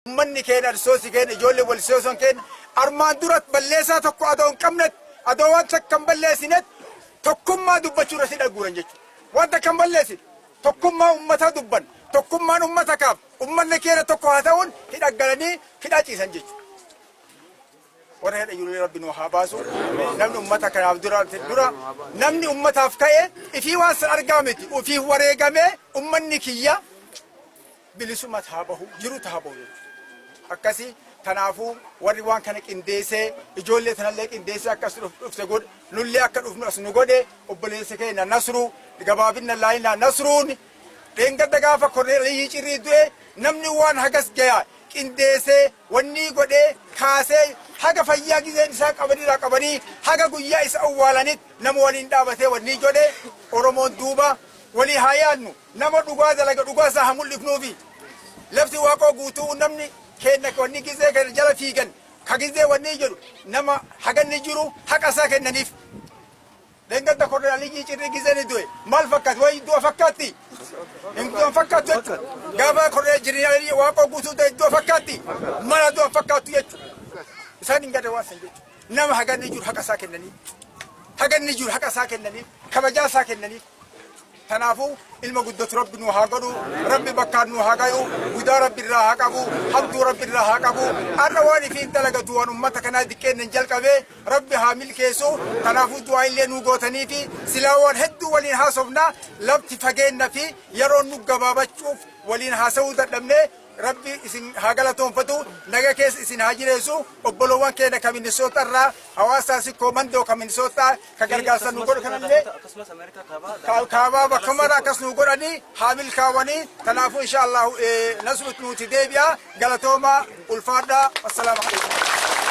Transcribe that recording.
Ummanni keenya, arsoosi keenya, ijoollee walsoosan keenya armaan duratti balleessaa tokko adoo hin qabnetti, adoo waan takka hin balleessinetti tokkummaa dubbachuu irratti dhaguuran jechuudha. Waan takka hin balleessine, tokkummaa ummataa dubban, tokkummaan ummata kaaf ummanni keenya tokko haa ta'uun hidhaggalanii hidhaa ciisan jechuudha. Warra hidha jiru Rabbi nu haa baasu. Namni ummata kanaaf dura namni ummataaf ka'e ifii waan san argaa miti, ufiif wareegamee ummanni kiyya bilisummaa haa bahu, jiru haa bahu jechuudha. Akkasii kanaafuu warri waan kana qindeessee, ijoollee tanallee qindeessee akkas dhufte godhe, nullee akka dhufnu as nu godhe, obboleessa keenya Nasruu, gabaabinna laayinaa Nasruun dheengadda gaafa Korneel Aliyyii Cirrii du'e namni waan hagas gaya qindeessee wanni godhee kaasee haga fayyaa gizeen isaa qabanirraa qabanii haga guyyaa isa awwaalanitti nama waliin dhaabatee wanni jedhe. Oromoon duuba walii haa yaadnu, nama dhugaa dalaga dhugaa isaa haa mul'ifnuufi. Lafti Waaqoo Guutuu namni kenna wanni gizee kana jala fiigan ka gizee wanni jedhu nama haganni jiru haqa isaa kennaniif. Dheengadda Korneel Aliyyii Cirrii gizee ni du'e maal fakkaatti? Wayi du'a fakkaatti? Hin du'a fakkaattu jechuudha. Gaafa Korneel Jirii Waaqoo Guutuu du'e du'a fakkaatti? Mala du'a fakkaattu jechuudha. Isaan hin gada waan san jechuudha. Nama haganni jiru haqa isaa kennaniif. Haganni jiru haqa isaa kennaniif. Kabajaa isaa kennaniif. Kanaafuu ilma guddatu Rabbi nu haa godhu, Rabbi bakkaan nu haa gayu, gudaa Rabbi irraa haa qabu, hamtuu Rabbi irraa haa qabu. Har'a waan ifiin dalagatu waan ummata kanaa diqqeennan jalqabee Rabbi haa milkeessu. Kanaafuu du'aa illee nu gootanii fi silaa waan hedduu waliin haasofna, lafti fageenna fi yeroon nu gabaabachuuf waliin haasa'uu dadhabne. Rabbi isin haa galatoonfatu, naga keessa isin haa jireessu. Obboloowwan keenya ka Minnesota irraa, hawaasaa Sikkoo Mandoo ka Minnesota ka gargaarsa nu godhu kanallee akkasumas Ameerikaa kaabaa kaabaa bakka mara akkas nu godhanii haa milkaawanii. Kanaafuu insha Allahu Nasrutti nuti deebi'a. Galatooma, ulfaadhaa. Assalaamu alaikum.